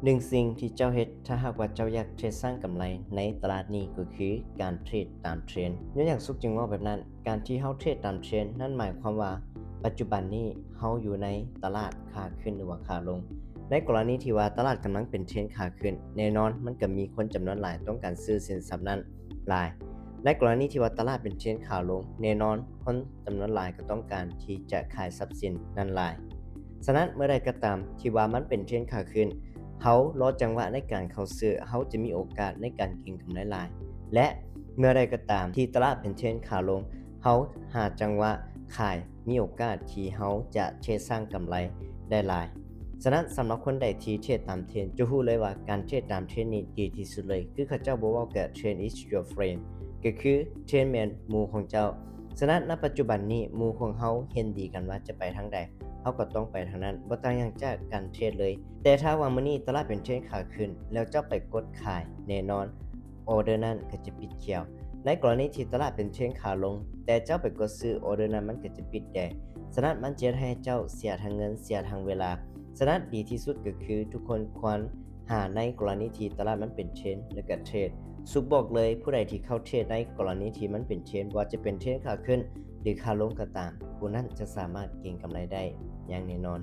ໜຶ່ງສິ່ງທີ່ເຈົ້າເຮັດ ຖ້າຫາກວ່າເຈົ້າຢາກເທຣດສ້າງກຳໄລໃນຕະຫຼາດນີ້ ກໍຄືການເທຣດຕາມເທຣນ. ຍ້ອນຫຍັງສຸກຈຶ່ງເວົ້າແບບນັ້ນ? ການທີ່ເຮົາເທຣດຕາມເທຣນນັ້ນໝາຍຄວາມວ່າ ປັດຈຸບັນນີ້ເຮົາຢູ່ໃນຕະຫຼາດຂາຂຶ້ນ ຫຼືວ່າຂາລົງ. ໃນກໍລະນີທີ່ວ່າຕະຫຼາດກຳລັງເປັນເທຣນຂາຂຶ້ນ, ແນ່ນອນມັນກໍມີຄົນຈຳນວນຫຼາຍຕ້ອງການຊື້ສິນຊັບນັ້ນຫຼາຍ. ໃນກໍລະນີທີ່ວ່າຕະຫຼາດເປັນເທຣນຂາລົງ, ແນ່ນອນຄົນຈຳນວນຫຼາຍກໍຕ້ອງການທີ່ຈະຂາຍຊັບສິນນັ້ນຫຼາຍ. ສະນັ້ນເມື່ອໃດກໍຕາມທີ່ວ່າມັນເປັນເທຣນຂາຂຶ້ນ, ເຮົາລໍຈັງຫວະໃນການເຂົ້າຊື້, ເຮົາຈະມີໂອກາດໃນການເກັງກຳໄລຫຼາຍ ແລະ ເມື່ອໃດກໍຕາມທີ່ຕະຫຼາດເປັນເທຣນຂາລົງ, ເຮົາຫາຈັງຫວະຂາຍ, ມີໂອກາດທີ່ເຮົາຈະເທຣດສ້າງກຳໄລໄດ້ຫຼາຍ. ສະນັ້ນສຳລັບຄົນໃດທີ່ເທຣດຕາມເທຣນ ຈະຮູ້ເລີຍວ່າການເທຣດຕາມເທຣນນີ້ດີທີ່ສຸດເລີຍ. ຄືເຂົາເຈົ້າບໍ່ເວົ້າກໍ Trend is your friend ກໍຄືເທຣນແມ່ນໝູ່ຂອງເຈົ້າ. ສະນັ້ນ ນະປັດຈຸບັນນີ້ໝູ່ຂອງເຮົາເຫັນດີກັນວ່າຈະໄປທາງໃດ, ເຮົາກໍຕ້ອງໄປທາງນັ້ນ, ບໍ່ຕ່າງຫຍັງຈາກການເທຣດເລີຍ. ແຕ່ຖ້າວ່າມື້ນີ້ຕະຫຼາດເປັນເທຣນຂາຂຶ້ນ ແລ້ວເຈົ້າໄປກົດຂາຍ, ແນ່ນອນ ອໍເດີນັ້ນກໍຈະປິດຂຽວ. ໃນກໍລະນີທີ່ຕະຫຼາດເປັນເທຣນຂາລົງ ແຕ່ເຈົ້າໄປກົດຊື້, ອໍເດີນັ້ນມັນກໍຈະປິດແດງ. ສະນັ້ນມັນຈະເຮັດໃຫ້ເຈົ້າເສຍທັງເງິນ, ເສຍທັງເວລາ. ສະນັ້ນດີທີ່ສຸດກໍຄືທຸກຄົນຄວນຫາໃນກໍລະນີທີ່ຕະຫຼາດມັນເປັນເທຣນ ແລ້ວກໍເທຣດ. ສຸກບອກເລີຍ, ຜູ້ໃດທີ່ເຂົ້າເທຣດໃນກໍລະນີທີ່ມັນເປັນເທຣນ, ບໍ່ວ່າຈະເປັນເທຣນຂາຂຶ້ນ ຫຼື ຂາລົງກໍຕາມ, ຜູ້ນັ້ນຈະສາມາດເກັງກຳໄລໄດ້ຢ່າງແນ່ນອນ.